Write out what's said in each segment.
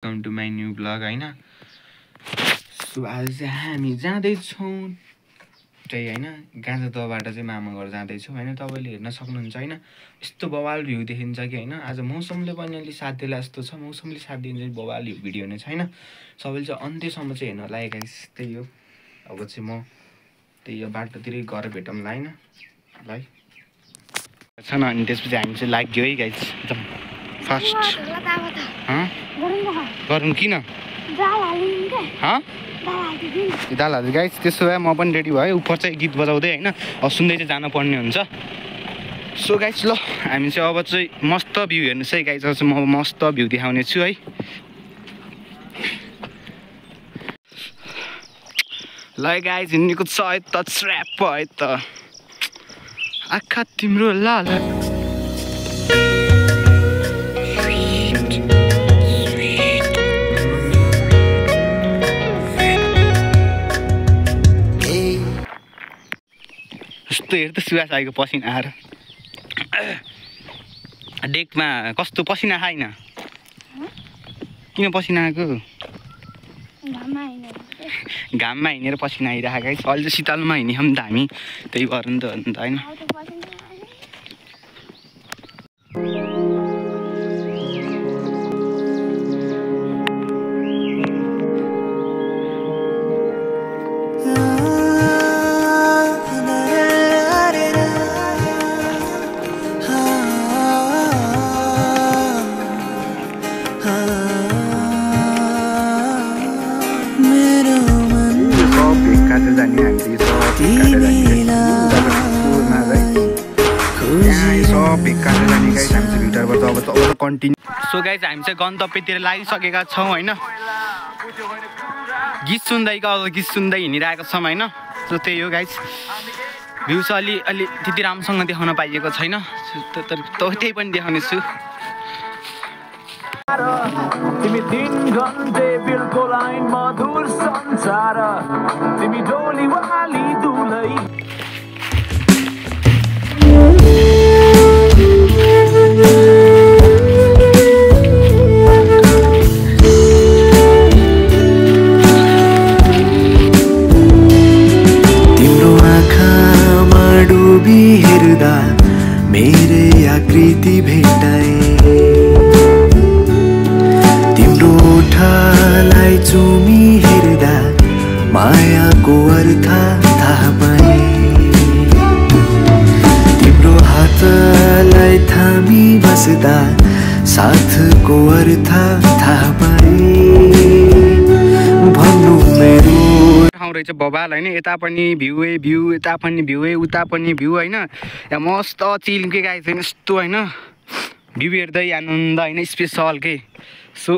Welcome to my new vlog हैन। So आज चाहिँ हामी जाँदैछौँ चाहिँ हैन गाँजा दहबाट चाहिँ मामा घर जाँदैछौँ हैन। तपाईँले हेर्न सक्नुहुन्छ हैन यस्तो बवाल भ्यू देखिन्छ कि हैन। आज मौसमले पनि अलि साथ दिला जस्तो छ। मौसमले साथ दिन्छ चाहिँ बवाल भिडियो नै छैन। सबैले चाहिँ अन्त्यसम्म चाहिँ हेर्न लागेको गाइस। त्यही हो। अब चाहिँ म त्यही हो बाटोतिरै घर भेटौँला हैन ल छ न। अनि त्यसपछि हामी चाहिँ लाग्यो है गाइस एकदम फास्ट। गरौँ किन दाल हाल्दै गाइस। त्यसो भए म पनि रेडी भयो। उपर चाहिँ गीत बजाउँदै होइन सुन्दै चाहिँ जानुपर्ने हुन्छ। सो गाइस ल हामी चाहिँ अब चाहिँ मस्त भ्यू हेर्नुहोस् है गाइस। चाहिँ म मस्त भ्यू देखाउने छु है। ल गाइस हिँड्नेको छ है त स्र्याप है त आँखा तिम्रो लाल कस्तो हेर त सुवास आएको पसिना आएर डेकमा कस्तो पसिना खाइन। किन पसिना आएको? घाममा हिँडेर पसिना आइरहेको है। अहिले चाहिँ शीतलमा हिँड्यौँ नि त हामी त्यही भएर नि त होइन। सो गाइस हामी चाहिँ गन्तव्यतिर लागिसकेका छौँ होइन। गीत सुन्दै गीत सुन्दै हिँडिरहेको छौँ होइन। सो त्यही हो गाइस। भ्यू चाहिँ अलि त्यति राम्रोसँग देखाउन पाइएको छैन। त्यही पनि देखाउने छु। तिमी 3 घन्टे बिलको लाइन मधुर संसार तिमी डोली वाली दुलै तिम्रो आँखामा डुबी हेर्दा मेरै आकृति भेटाए ओठलाई चुमी हेर्दा मायाको अर्थ थाहा पाए तिम्रो हातलाई थामी बस्दा साथको अर्थ थाहा पाए भन्नु मेरो ठाउँ रहेछ बबाल होइन। यता पनि भ्यूै भ्यू यता पनि भ्यूै उता पनि भ्यू होइन। यहाँ मस्त चिल्के गाई छैन यस्तो होइन। भ्यू हेर्दै आनन्द होइन स्पेसल के। सो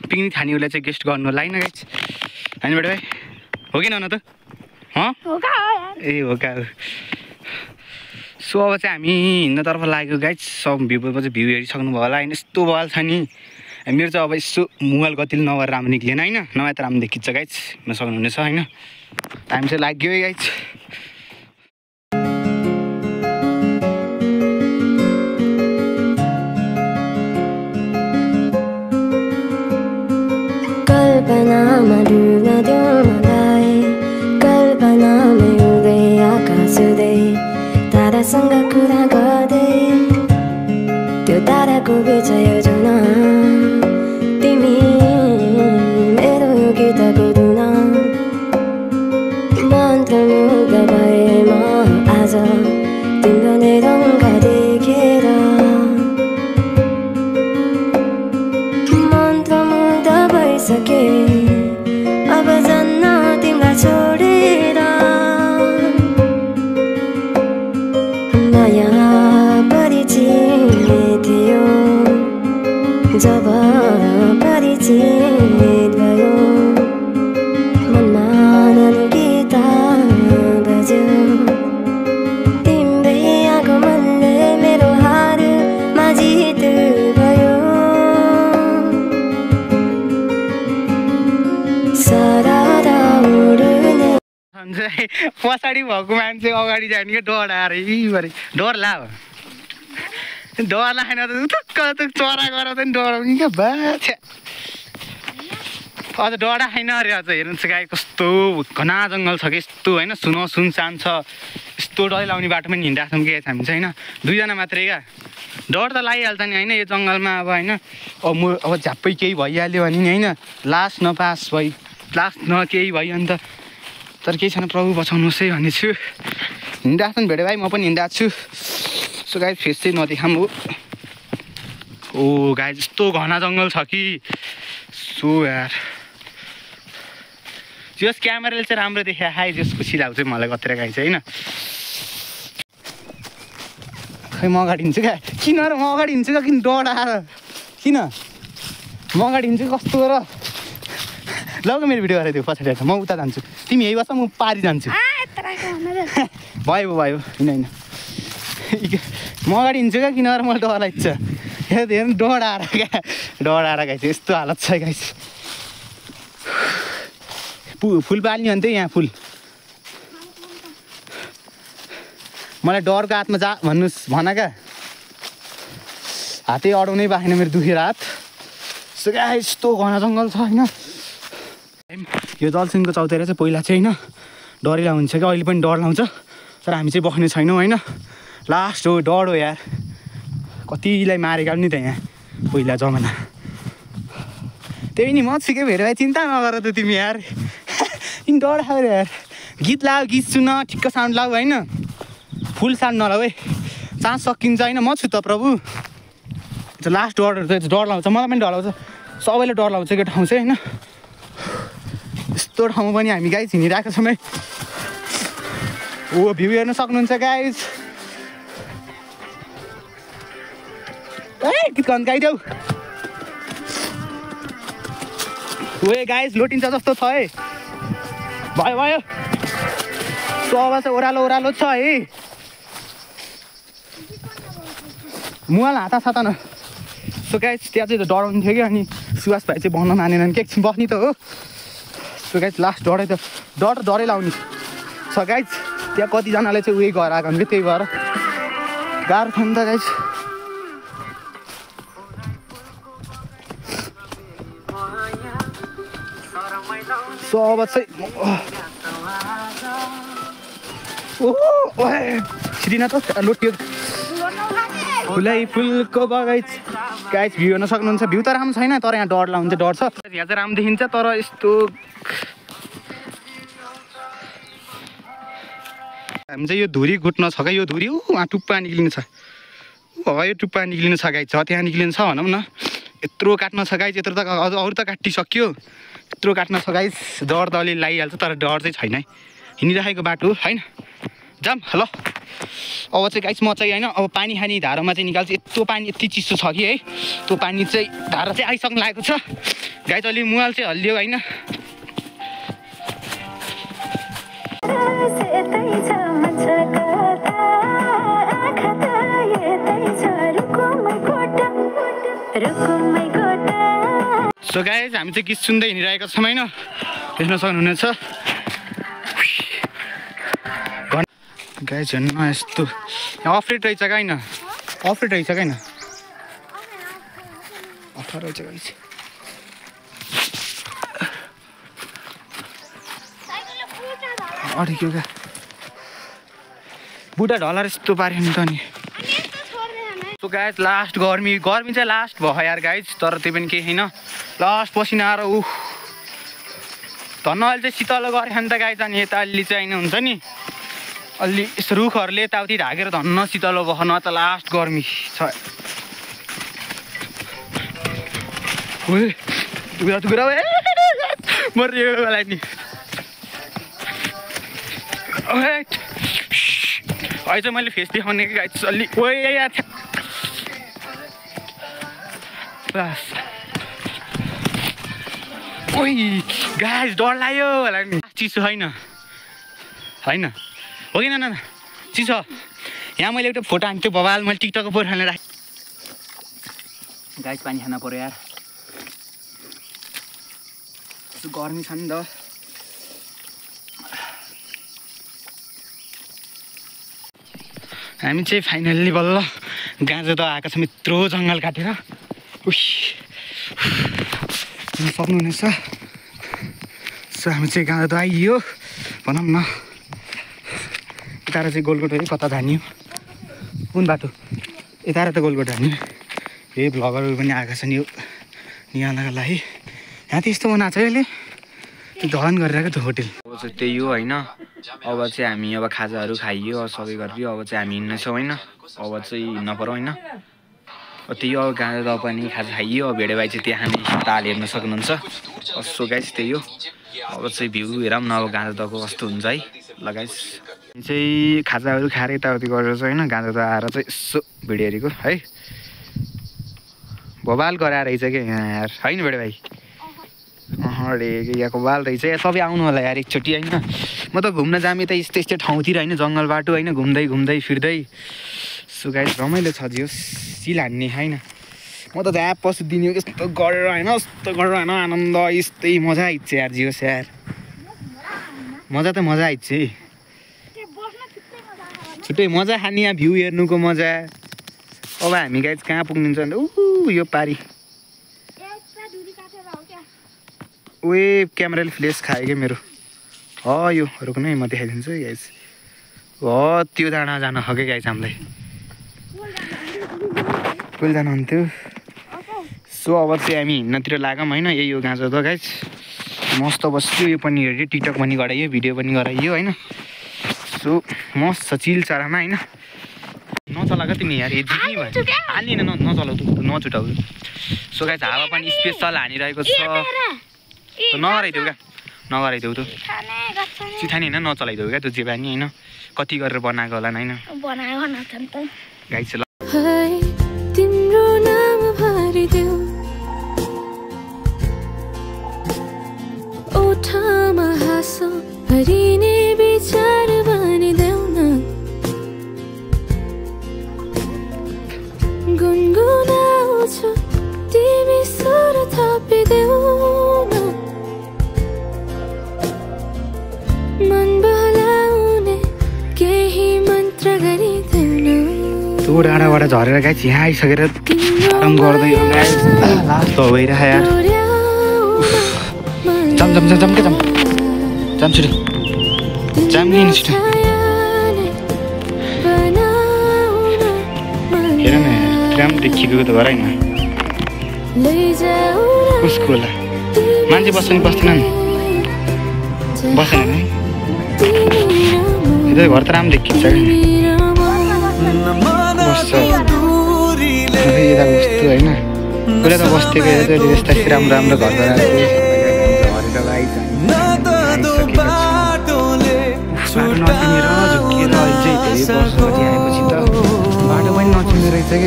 पिकनिक खानेहरूलाई चाहिँ गेस्ट गर्नु होला होइन गाइस होइन बडे भाइ हो कि न त ए हो का। सो अब चाहिँ हामी हिँड्नतर्फ लाग्यो गाइस। सब भ्यूपछि भ्यू हेरिसक्नु भयो होला होइन। यस्तो बवाल छ नि। मेरो चाहिँ अब यसो मोबाइल गतिले नभएर राम्रो निक्लेन होइन। नभए त राम्रो देखिन्छ गाइस। हेर्न सक्नुहुनेछ होइन। हामी चाहिँ लाग्यो है गाइस। कल्पनामा डुब्न देऊ मलाई कल्पनामै उड्दै आकाश उड्दै तारासँग कुरा गर्दै त्यो ताराको बिच योजना तिमी मेरो यो गीतको धुन मन्त्रमुग्ध भए म आज तिम्रो नै रङ्ग देखेर मन्त्रमुग्ध भइसके अब जान्न तिमीलाई छोडेर माया परिचित थियो जब परिचित भयो मनमा गीत बज्यो तिम्रै आगमनले मेरो हारमा जित भयो पछाडि भएको मान्छे अगाडि जाने क्या डर आएर डर ला डर लागेन त चरा गएर पनि डराउने क्या बाछ्या अझ डढा छैन अरे अझ हेर्नुहोस् गाई कस्तो घना जङ्गल छ कि यस्तो होइन सुनसान छ यस्तो डर लाउने बाटो पनि हिँडिरहेको छौँ कि हामी चाहिँ होइन 2 जना मात्रै क्या डर त लागिहाल्छ नि होइन यो जङ्गलमा अब होइन अब म अब झ्याप्पै केही भइहाल्यो भने नि होइन लास न केही भयो अन्त तर केही छैन प्रभु बचाउनुहोस् है भन्ने छु हिँडिरहेको छ नि भेडे भाइ म पनि हिँडिरहेको छु सो गाई फेस चाहिँ नदेखाऊँ हो ओ गाई यस्तो घना जङ्गल छ कि सो यार जस क्यामेराले चाहिँ राम्रो देखा हाई जस खुसी लाग्छ मलाई कतिर गाई चाहिँ होइन खै म अगाडि हिँड्छु क्या किन र म अगाडि हिँड्छु क्या किन डढाएर किन म अगाडि हिँड्छु कस्तो र लग मेरो भिडियो गरेर दियो पछाडि म उता जान्छु तिमी यही बस म पारी जान्छु भयो होइन म अगाडि हिँड्छु क्या किन र मलाई डर लाग्छ हेर्नु डढाएर क्या चाहिँ यस्तो हालत छ गाइस फुल पाल्ने भने त्यही यहाँ फुल मलाई डरको हातमा जा भन्नुहोस् भन क्या हातै अडाउनै पाएन मेरो दुखेर हात यस्तो क्या यस्तो घना जङ्गल छ होइन यो दलसिंहको चौतारा चाहिँ पहिला चाहिँ होइन डरिला हुन्छ क्या अहिले पनि डर लाउँछ तर हामी चाहिँ बस्ने छैनौँ होइन लास्ट हो डर हो यार कतिलाई मारेका नि त यहाँ पहिला जमाना त्यही नि म छिकै भेर भाइ चिन्ता नगर त तिमी यार किन डर खाएर यार गीत लाऊ गीत सुन ठिक्क साउन्ड लाऊ होइन फुल साउन्ड नलाऊ है चान्स सकिन्छ होइन म छु त प्रभु लास्ट डरहरू चाहिँ डर लाउँछ मलाई पनि डर लाउँछ सबैले डर लाउँछ त्यो ठाउँ चाहिँ होइन यस्तो ठाउँमा पनि हामी गाइज हिँडिरहेको छौँ है ओ भ्यू हेर्न सक्नुहुन्छ गाइज ए गीत गाउनु गाइदेऊ ओए गाइज लोटिन्छ जस्तो छ है भयो सब चाहिँ ओह्रालो छ है मुहाल हाता साता न सो गाइज त्यहाँ चाहिँ डराउनु थियो कि अनि सुवास भाइ चाहिँ भन्न मानेन के एकछिन बस्ने त हो सो गाइज लास्ट डरै लाउने छ गाइज त्यहाँ कतिजनाले चाहिँ उयो गरेर आएको त्यही भएर गाह्रो छ नि त गाइज सो अब चाहिँ छिरिन त लोटियो फुलै फुलको बगैँचा गाइज भ्यू हेर्न सक्नुहुन्छ भ्यू त राम्रो छैन तर यहाँ डर लाउँछ डर छ यहाँ चाहिँ राम्रो देखिन्छ तर यस्तो हामी चाहिँ यो धुरी घुट्न छ क्या यो धुरी उहाँ टुप्पा निक्लिनु छ यो टुप्पा निक्लिनु छ गाइज छ त्यहाँ निक्लिनु छ भनौँ न यत्रो काट्न छ गाइज यत्रो त अरू त काटिसक्यो यत्रो काट्न छ गाइज डर त अलिअलि लागिहाल्छ तर डर चाहिँ छैन है हिँडिराखेको बाटो होइन जाम ल अब चाहिँ गाइस म चाहिँ होइन अब पानी खाने धारामा चाहिँ निकाल्छु यत्रो पानी यति चिसो छ कि है त्यो पानी चाहिँ धारा चाहिँ आइसक्नु लागेको छ गाइस अलि मुहाल चाहिँ हल्लियो होइन सो गाइस हामी चाहिँ गीत सुन्दै हिँडिरहेको छौँ होइन देख्न सक्नुहुनेछ गाइस हेर्नु यस्तो अफरेट रहेछ क्या होइन अफरेट रहेछ क्या होइन अफर रहेछ गाइस अड्क्यो क्या बुढा ढलाएर यस्तो पार्यो नि त नि सो गाइस लास्ट गर्मी चाहिँ लास्ट भयो यार गाइस तर त्यो पनि केही छैन लास्ट पसिना आएर धन्न अहिले चाहिँ शीतल गरे नि त गाइस अनि यता अलि चाहिँ होइन हुन्छ नि अलि यस्तो रुखहरूले यताउति ढाकेर धन्न शीतलो बस्न त लास्ट गर्मी छ मरियोलाई नि अहिले चाहिँ मैले फेस देखाउने कि गाइस अलि बस गाइस डर लाग्यो होला नि चिसो होइन हो कि न चिसो यहाँ मैले एउटा फोटो हान्थेँ बबाल मैले टिकटकको फोटो हालेर गाइस पानी खान पऱ्यो यार गर्मी छ नि त हामी चाहिँ फाइनल्ली बल्ल गाँजा त आएको छौँ यत्रो जङ्गल काटेर सक्नुहुनेछ सो हामी चाहिँ गाउँदा त आइयो भनौँ न यता चाहिँ गोलकोट है कता जाने हो कुन बाटो यता त गोलकोट जाने यही भ्लगरहरू पनि आएका छन् यो निहाल्नका लागि यहाँ त यस्तो बनाएको छ अहिले त्यो धन गरिरहेको त्यो होटेल अब चाहिँ त्यही हो होइन अब चाहिँ हामी अब खाजाहरू खाइयो सबै गरियो अब चाहिँ हामी हिँड्नेछौँ होइन अब चाहिँ हिँड्न पऱ्यो होइन त्यही हो गाउँदा पनि खाजा खाइयो अब भेडे भाइ चाहिँ त्यहाँ हामी ताल हेर्न सक्नुहुन्छ सो गाइस त्यही हो अब चाहिँ भ्यू हेरौँ न अब गाउँदाको कस्तो हुन्छ है ल गाइस चाहिँ खाजाहरू खाएर यताउति गरेर चाहिँ होइन गाउँदा आएर चाहिँ यसो भिडियो हेरेको है भोबाल गराएर रहेछ क्या यहाँ यार होइन भेडे भाइ अरे यहाँको बाल रहेछ यहाँ सबै आउनु होला यार एकचोटि होइन म त घुम्न जामे त यस्तै यस्तै ठाउँतिर होइन जङ्गल बाटो होइन घुम्दै घुम्दै फिर्दै सो गाइस रमाइलो छ जियोस् सिल हान्ने होइन म त त्यहाँ पसिदिने यस्तो गरेर होइन यस्तो गरेर होइन आनन्द यस्तै मजा आइन्छ यार जियोस् यार मजा त मजा आइन्छ है छुट्टै मजा खाने यहाँ भ्यू हेर्नुको मजा अब हामी गाइस कहाँ पुग्नुहुन्छ भने यो पारी ओए क्यामेराले फ्लेस खायो क्या मेरो यो रोक्नु है म देखाइदिन्छु है गाइस त्यो डाँडा जान खग्यो गाइस हामीलाई कहिले जानु हुन्थ्यो सो अब चाहिँ हामी हिँड्नतिर लागौँ होइन यही हो गाँजा त गाइस मस्त बस्यो यो पनि हेऱ्यो टिकटक पनि गराइयो भिडियो पनि गराइयो होइन सो मस्त छ चिल चरामा होइन नचलाएको तिमी यार जित्ने भयो हाल्ने नचलाउ नछुटाउ सो गाइस हावा पनि स्पेसल हानिरहेको छ नगराइदेऊ क्या नगराइदेऊ त चिठानी होइन नचलाइदेऊ क्या त्यो जे पनि होइन कति गरेर बनाएको होला होइन गाइस ल तिम्रो नाम भरिदेऊ ओठमा हाँसो भरिने विचार भनिदेऊ न गुनगुनाउँछु तिमी स्वर थपिदेऊ न मन बहलाउने केही मन्त्र गरिदेऊ न त्यो डाँडाबाट झरेर गाइस यहाँ आइसकेर आराम गर्दै हो गाइस लास्ट हो भइरहेको यार जम जम जम जम के जम जम छिटो जम नि छिटो हेर न ट्राम देखिएको त गराइन कसको होला मान्छे बस्छ नि बस्दैन नि बस्दैन नि यो घर त राम्रो देखिन्छ कि बस्छ यता बस्छु होइन पुरा त बस्थेको यस्ता राम्रो राम्रो घर बनाएको बाटो नचिनेर झुक्किएर अझै धेरै वर्षपछि आएपछि त बाटो पनि नचिने रहेछ कि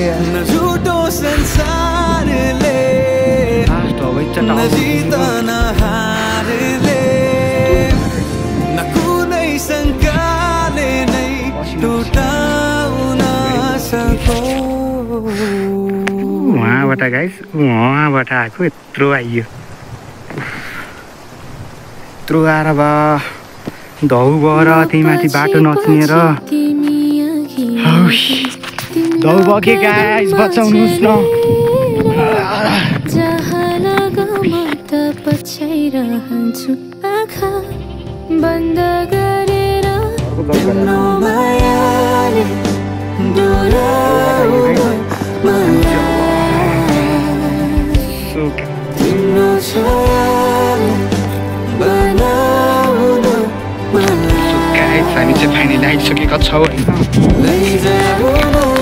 लास्ट हो उहाँबाट गाइस उहाँबाट आएको यत्रो आइयो यत्रो आएर धौ भएर त्यही माथि बाटो नचिनेर धौ बगे गाइस बचाउनुहोस् न पछाइरहन्छु आँखा बन्द गरेर हामी चाहिँ फाइनली आइसकेका छौँ होइन